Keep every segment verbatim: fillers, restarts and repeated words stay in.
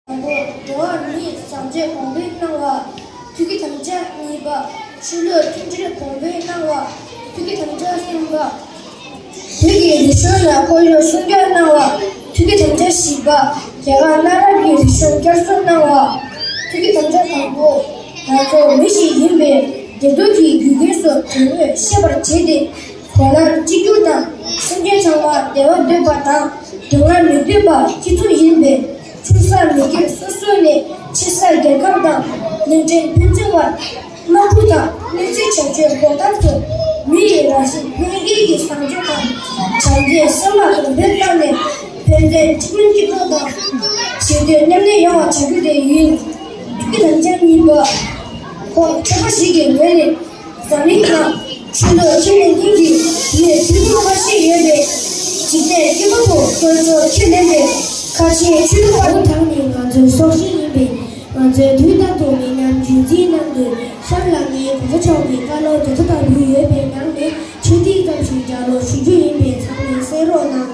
དང་པོ། འགྲོ་བ་མིའི་བཟང་སྤྱོད་གོང་འཕེལ་གནང་བ། ཐུགས་ཀྱི་དམ་བཅའ་གཉིས་པ། ཆོས་ལུགས་མཐུན་སྒྲིལ་གོང་འཕེལ་གནང་བ། ཐུགས་ཀྱི་དམ་བཅའ་གསུམ་པ། བོད་ཀྱི་རིག་གཞུང་ལ་ཁོར་ཡུག་སྲུང་སྐྱོབ་གནང་བ། ཐུགས་ཀྱི་དམ་བཅའ་བཞི་པ། རྒྱ་གར་གནའ་རབས་ཀྱི་རིག་གཞུང་བསྐྱར་གསོ་གནང་བ། ཐུགས་ཀྱི་དམ་བཅའ་དང་པོ། ང་ཚོ་མི་ཞིག་ཡིན་པས་བདེ་སྡུག་གི་རྒྱུ་རྐྱེན་སོགས་དོན་དངོས་ཤེས་པར་བྱས་ཏེ། གོ་ལར་གཅིག་གྱུར་དང་། སེམས་ཅན་ཚང་མ་བདེ་བ་འདོད་པ་དང་སྡུག་བསྔལ་མི་འདོད་པ་གཅིག་མཚུངས་ཡིན་པས། ཆུང་ས་མི་སྒེར་སོ་སོ་ནས་ཆེ་ས་རྒྱལ་ཁབ་དང་གླིང་ཕྲན་ཕན་ཚུན་བར་དམག་འཁྲུག་དང་གནོད་འཚེ་བྱ་སྤྱོད་འགོག་ཐབས་སུ་མི་ཡི་རང་བཞིན་ལྷན་སྐྱེས་ཀྱི་བཟང་སྤྱོད་དང་བྱམས་བརྩེའི་སེམས་ལ་གོང་འཕེལ་བཏང་ནས་ཕན་ཚུན་གཅིག་མིན་གཅིག་རྟོགས་དང་ཞི་བདེ་མཉམ་གནས་ཡོང་བ་བྱ་རྒྱུ་དེ་ཡིན། ཐུགས་ཀྱི་དམ་བཅའ་གཉིས་པ། ཁོང་ཆོས་པ་ཞིག་གི་ངོས་ནས། འཛམ་གླིང་ནང་ཆོས་ལུགས་ཁས་ལེན་མཁན་གྱི་མི་ཐེར་འབུམ་ཁ་ཤས་ཡོད་པས། འཇིག་རྟེན་སྐྱོ་པོ་དུ་ཁོ་ཚོ་ཁས་ལེན་པའི་ཁ་ཆེའི་ཆོས་ལུགས་པ། བོད་དང་ནི་ང་ཚོའི་སྲོག་ཤིང་ཡིན་པས། ང་ཚོས་དུས་རྟག་ཏུ་མི་ཉམས་རྒྱུན་འཛིན་གནང་དགོས། གཤམ་ལ་ངས་གོང་ས་མཆོག་གི་བཀའ་སློབ་དེ་ཚོ་དང་ལུས་ཡོད་པའི་ནང་ནས་ཆུང་ཐིག་ཙམ་ཞིག་ལྗགས་ཀློག་ཞུ་རྒྱུ་ཡིན་པས་ཚང་མས་གསན་རོགས་གནང་།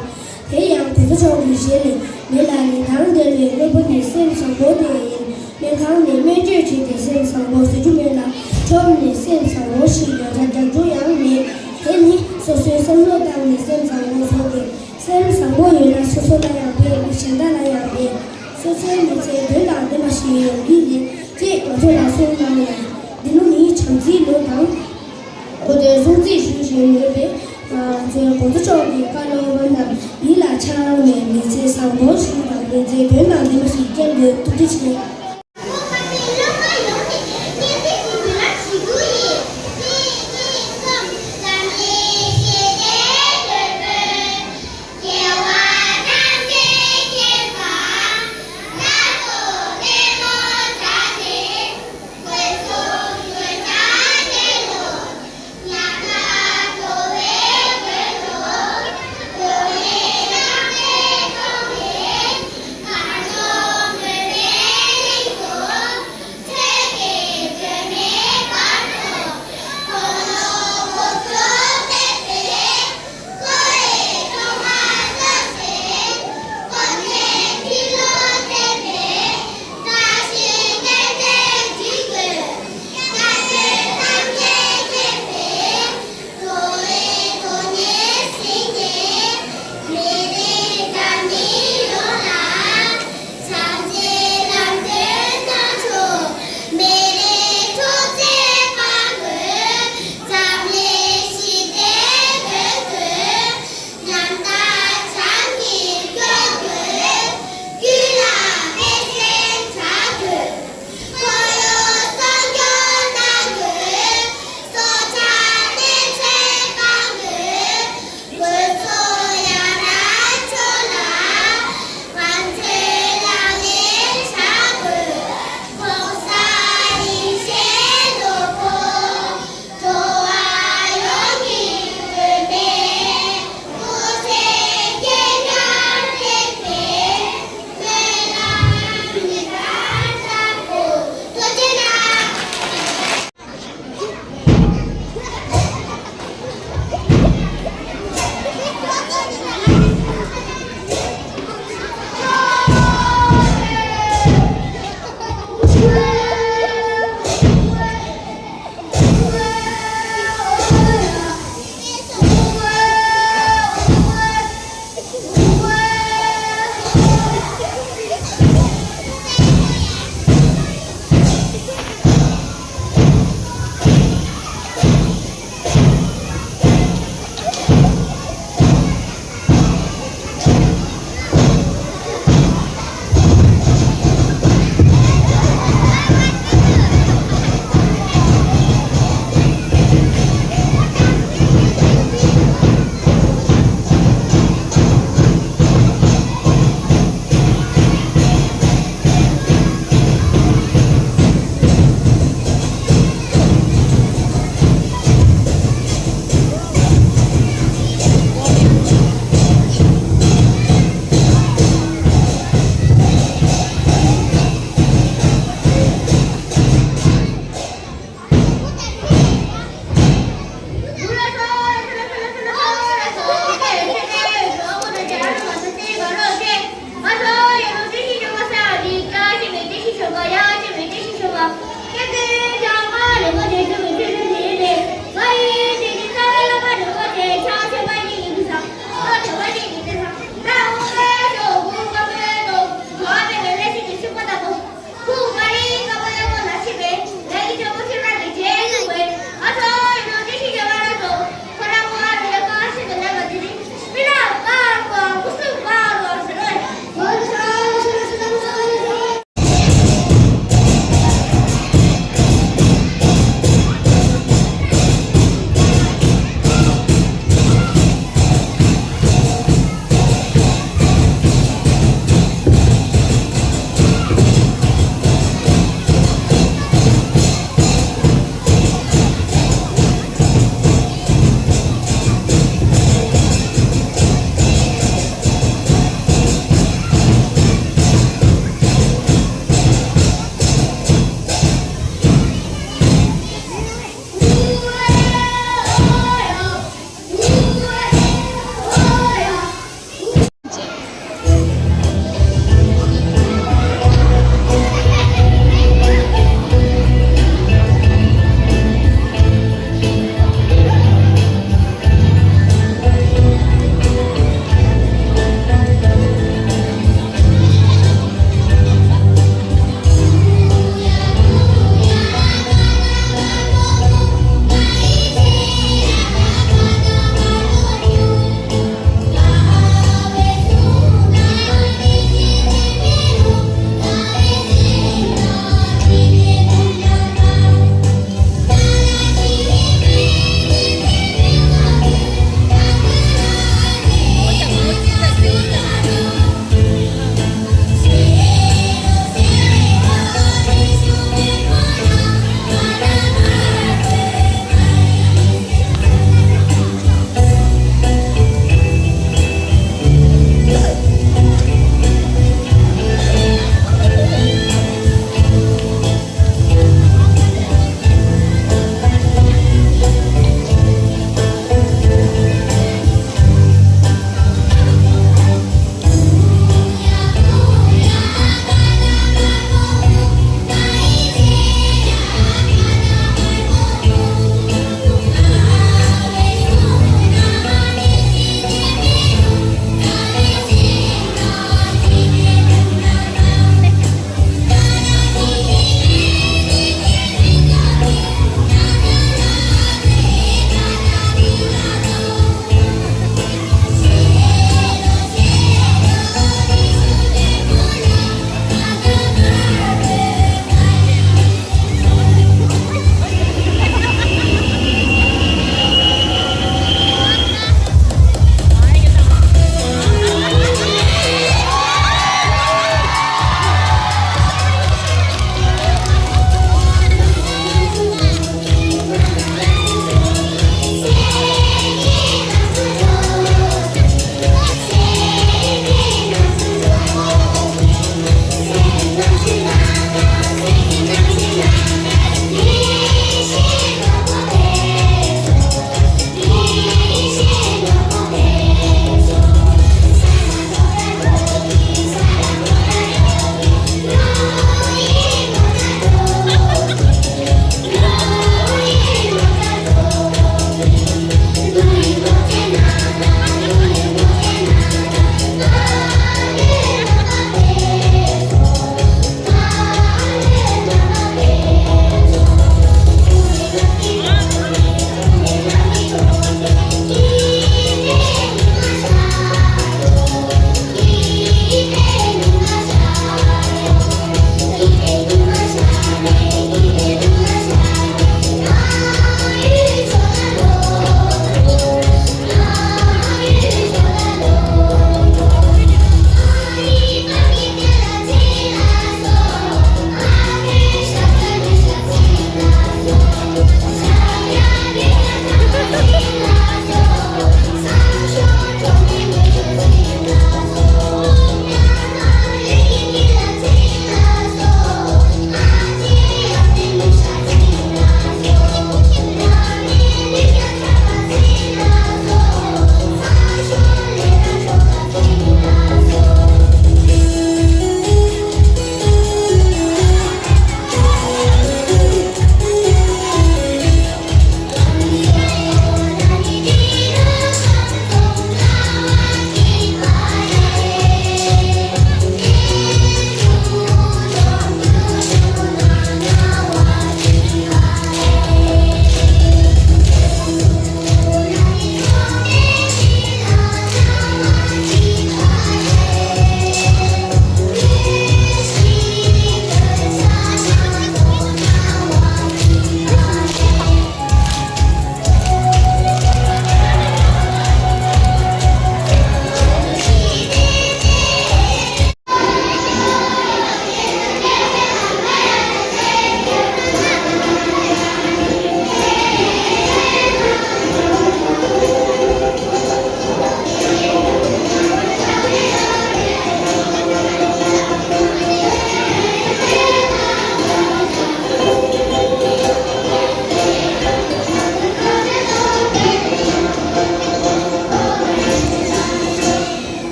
དེ་ཡང་གོང་ས་མཆོག་གི་ཞལ་ནས། མི་ལ་ཉིན་དང་བདེ་བའི་སློབ་དཔོན་ནི་སེམས་བཟང་པོ་དེ་ཡིན། སྨན་ཁང་ནས་སྨན་བཅོས་བྱས་ཏེ་སེམས་བཟང་པོ་བཟོ་རྒྱུ་མེད་ལ། ཁྲོམ་ནས་སེམས་བཟང་པོ་ཞིག་ཡོང་ཆ་རྒྱག་རྒྱུ་ཡང་མེད། དེ་ནི་སོ་སོའི་བསམ་བློ་བཏང་ནས་སེམས་བཟང་པོ་བཟོ་དགོས། སེམས་བཟང་པོ་ཡོད་ན་སོ་སོ་ལ་ཡང་ཕན། མི་གཞན་དག་ལ་ཡང་ཕན། སོ་སོའི་མི་ཚེ་དོན་དང་ལྡན་པ་ཞིག་ཡོང་གི་རེད་ཅེས་ང་ཚོ་ལ་གསུངས་གནང་ཡོད། འདི་ལོ་ནི་བྱམས་བརྩེའི་ལོ་དང་། གོ་ཐོས་སྲུང་བརྩི་ཞུ་བཞིན་ཡོད་པས། ང་ཚོའི་གོང་ས་མཆོག་གི་བཀའ་སློབ་རྣམས་ཡིད་ལ་འཆང་ནས་མི་ཚེ་བཟང་པོ་ཞིག་དང་མི་ཚེ་དོན་དང་ལྡན་པ་ཞིག་སྐྱེལ་དགོས། ཐུགས་རྗེ་ཆེ།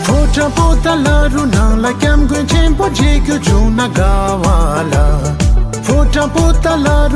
ཕོ་བྲང་པོ་ཏཱ་ལ་རུ་ནང་ལ་སྐྱབས་མགོན་ཆེན་པོ་མཇལ་རྒྱུ་བྱུང་ན་དགའ་བ་ལ། ཕོ་བྲང་པོ་ཏཱ་ལ་